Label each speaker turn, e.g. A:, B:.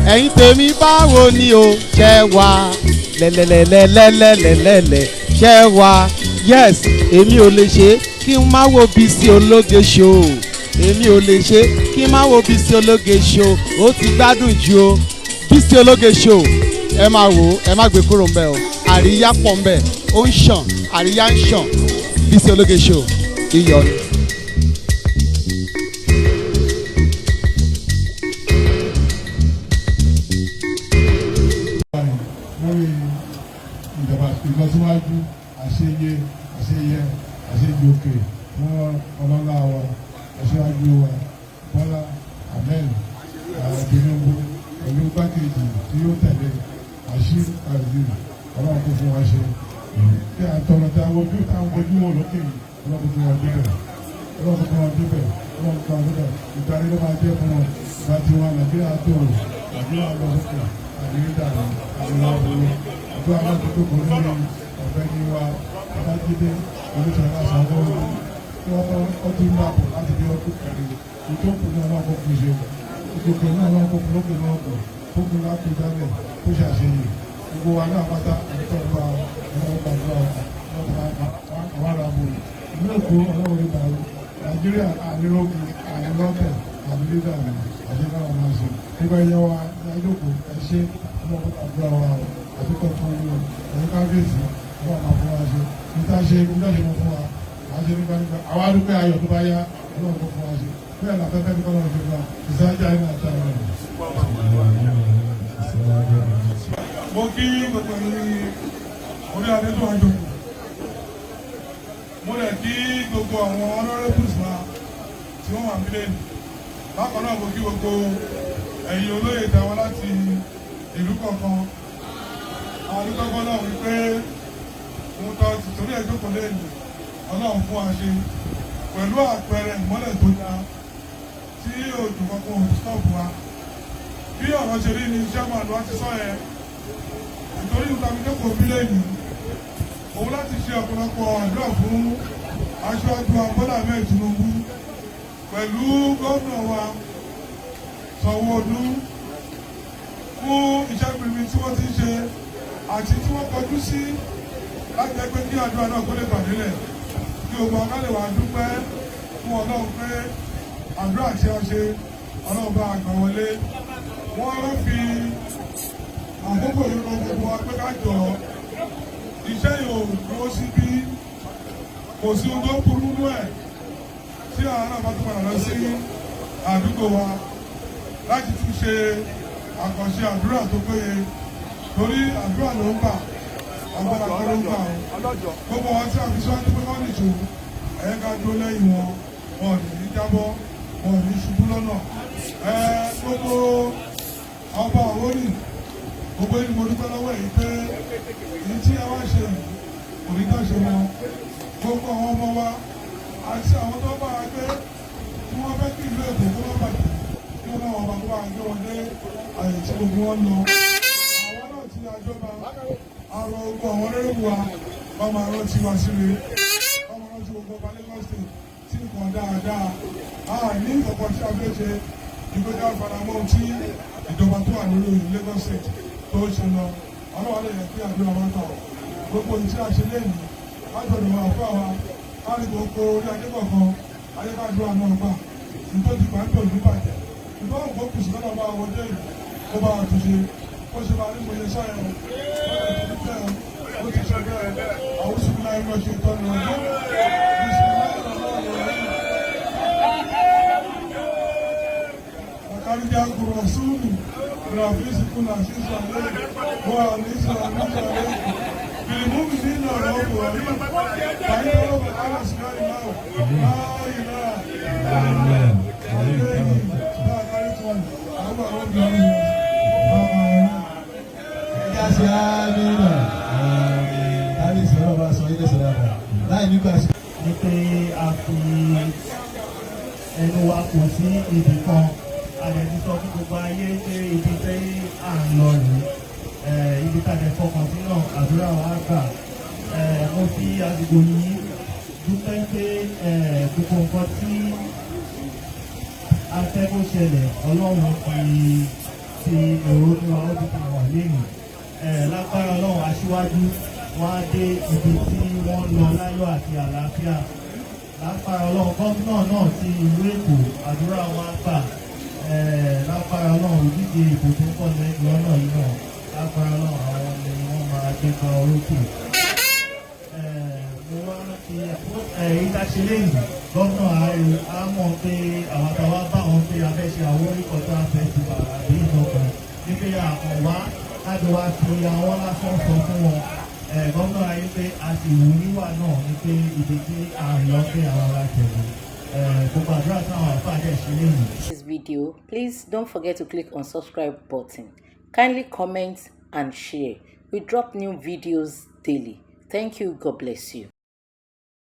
A: Ẹ̀yin tèmi, báwo ni o ṣe wà? Lẹ́lẹ́lẹ́lẹ́lẹ́lẹ́lẹ́ ṣe wà? Yes, èmi ò lè ṣe kí n má wo Bísí Ológe Show. Èmi ò lè ṣe kí n má wo Bísí Ológe Show. Ó ti gbádùn ju o. Bísí Ológe Show, ẹ máa wò ó, ẹ má gbé kúrò ńbẹ̀ o. Àríyá pọ̀ ńbẹ̀, ó ń ṣàn, àríyá ń ṣàn. Bísí Ológe Show, iyọ̀ ni.
B: Lórí ìjọba, ìlọsíwájú, àṣeyẹ, àṣeyẹ, àṣeyọkè fún ọlọ́lá wa, aṣáájú wa, Bọ́lá Ahmed Tinubu, pẹ̀lú igbákejì tí yóò tẹ̀lé, Bashir Kazeem. Ọlọ́run kó fún wa ṣe. Bí àtọ̀rọ̀ tí àwọn ojú táwọn ojú wò lókè yìí, Ọlọ́run kó fún wa débẹ̀, Ọlọ́run kó fún wa débẹ̀, Ọlọ́run kó fún wa débẹ̀. Ìdarí ló máa jẹ́ fún wọn. Ìgbà tí wọn Nàìjíríà tó, Nàìjíríà lọ sókè, àdéhùn àdéhùn àbúrò àdúrà náà tó tó kọ lórí ọ̀gbẹ́ni wa Babájídé Olúṣọlá Sanwó-Olú tí wọ́n ó ti ń bàbọ̀ láti bí ọdún 4. Ìjókòó náà náà kó fi ṣe ìjókòó náà náà kó fi lókè náà kó kókó láti dálẹ̀ kó ṣàṣeyè gbogbo wa náà pátá. Àdúgbò ọlọ́run gbàdúrà àwọn ará bò ìlú Èkó. Ọlọ́run ní dàrú Nàìjíríà, ànírògùn, ànírọ́tẹ̀, ànírídàmù àti káwọn máa ṣe nígbà yẹn wa ìjókòó. Ẹ ṣe, ọlọ́run gbàdúrà wa àdúgbò fún yín o. Ẹ̀yin kábíyèsí, ọlọ́run máa fún wa ṣe níta ṣe níta ṣe mọ́ fún wa wàá ṣe nípa nípa àwa dúpẹ́ ayọ̀ tó bá yá. Ọlọ́run kó fún wa ṣe bẹ́ẹ̀ la fẹ́fẹ́ ní kọ́lọ́run ṣe fún wa ìsájà yín àti àwọn ọ̀rọ̀.
C: Mo kí gbogbo ẹ̀yin orí adé tó wá jókòó. Mo lè kí gbogbo àwọn honourables wa tí wọ́n wà nílé ní. Bákan náà, mo kí gbogbo ẹ̀yin olóyè tàwọn láti ìlú kọ̀ọ̀kan. Àdúgbò náà wípé òun tó ti torí ẹ̀ jókòó lẹ́yìn, Ọlọ́run fún wa ṣe pẹ̀lú àpẹẹrẹ ìmọ́lẹ̀ tó dáa tí òjò kankan ò stop wa. Bí ọ̀rọ̀ ṣe rí ni chairman wa ti sọ yẹn. Ìtorí ìta fi jókòó bí lẹ́yìn òun láti ṣe ọ̀pọ̀lọpọ̀ àdúrà fún aṣáájú wa Bọ́lá Ahmed Tinubu pẹ̀lú gómìnà wa Sanwó-Olú fún iṣẹ́ pínpín tí wọ́n ti ń ṣe àti tí wọ́n kọjú sí láti ẹgbẹ́ kí àdúrà náà kó lè bà nílẹ̀, kí gbogbo akálẹ̀ wa dúpẹ́ fún Ọlọ́run pé àdúrà tí a ṣe, Ọlọ́run bá àgbà wọlé. Wọ́n lọ fi àkókò yìí lọ gbogbo wa pé ká jọ iṣẹ́ yìí ò dúró sí bí kò sí ohun tó burú nú ẹ̀ tí àwọn náà bá tún padà lọ sí àdúgbò wa láti tún ṣe àkànṣe àdúrà tó péye, torí àdúrà ló ń gbà, agbára kọ́ ló ń gbà ó. Gbogbo wọn tí a fi síwájú pé wọ́n nìṣó, ẹ̀yẹ́ ká dúró lẹ́yìn wọn, wọn ò ní jábọ́, wọn ò ní ṣubú lọ́nà. Ẹ gbogbo ọba Àwórì, gbogbo ẹni, mo dúpẹ́ lọ́wọ́ èyí pé èyí tí a wá ṣe yìí kò ní ká ṣe wọn. Gbogbo àwọn ọmọ wa àti àwọn tó bá wa gbé tí wọ́n fẹ́ kí ìlú Èkó kó má bàjẹ́, kí wọ́n náà wọ́n bá kó bá gbé wọn dé àyè tí gbogbo wọn lọ. Àwọn náà ti àjọba àrò gbogbo àwọn olórúkọ wa wọ́n máa rántí wa síre, wọ́n máa rántí gbogbo ọba Lagos State tí nǹkan dáadáa. A ní nǹkan tí a fẹ́ ṣe ìgbéga faramọ́ tí ìjọba tó wà lórí Lagos State tó ń ṣe lọ. Ọlọ́wọ́ lè yẹ kí àdúrà wọn gbà. Gbogbo ìtí a ṣe lẹ́yìn látọ̀dọ̀ wà fún àwa kárí gbogbo orí adé kọ̀ọ̀kan ayékájúwa náà gbà nítorí gbàgbé òní bàjẹ́. Ìgbọ́n kò kùsì lọ́nà bá wọlé yìí kó bá wa túnṣe kó ṣe máa ní mo ṣe sọ́yẹ̀ o. Ó ti ṣe bẹ́ẹ̀. Àwọn sùnmí láyé lọ ṣe ìtọ́nu ọjọ́ bisimilá. لقد جاءكم رسول من أنفسكم عزيز عليه وعنيس عنيس عليكم بالمؤمنين رؤوف رحيم فإن رب على سبحان الله لا إله إلا الله عليه توكلت.
D: Ẹjá ṣe àmín náà. Kábíyèsí, ọlọ́run bá sọ ilé sọ̀rọ̀ àgbà láì nígbà sí.
E: Ní pé a fi ẹnu wa kò sí ibì kan, a lè ti sọ fún gbogbo ayé pé ibi tí à ń lọ rèé, ibi tá a lè fọkàn sí náà, àdúrà wa gbà. Mo fi àsìkò yìí dúpẹ́ pé gbogbo nǹkan tí a fẹ́ kó ṣẹlẹ̀, Ọlọ́run ti Àti èrò wa ó ti fi hàn lẹ́yìn. Lágbára Ọlọ́run, aṣíwájú wọn á dé ibi tí wọ́n ń lọ láyọ̀ àti àlàáfíà. Lágbára Ọlọ́run, gómìnà náà ti ìlú Èkó, àdúrà wọn á gbà. Lágbára Ọlọ́run, ìdíje ìbò tó ń bọ̀ lẹ́yìn lọ́nà yìí náà, lágbára Ọlọ́run, àwọn ni wọ́n máa gbégbá orókè. Mo wá fi ìdáṣe lẹ́yìn gómìnà ààrẹ á mọ̀ pé àwọn àtàwọn bá wọn pé a fẹ́ ṣe Àwórì Cultural Festival àbí ìjọba ní pé àkànwá láti wá fi àwọn lásán sọ fún wọn. Gómìnà ayé pé a sì wù níwà náà ní pé ibi tí à ń lọ pé àwọn alátẹ̀lé gbogbo àdúrà táwọn àfáà dẹ̀ ṣe lẹ́yìn.
F: This video, please don't forget to click on subscribe button. Kindly comment and share. We drop new videos daily. Thank you. God bless you.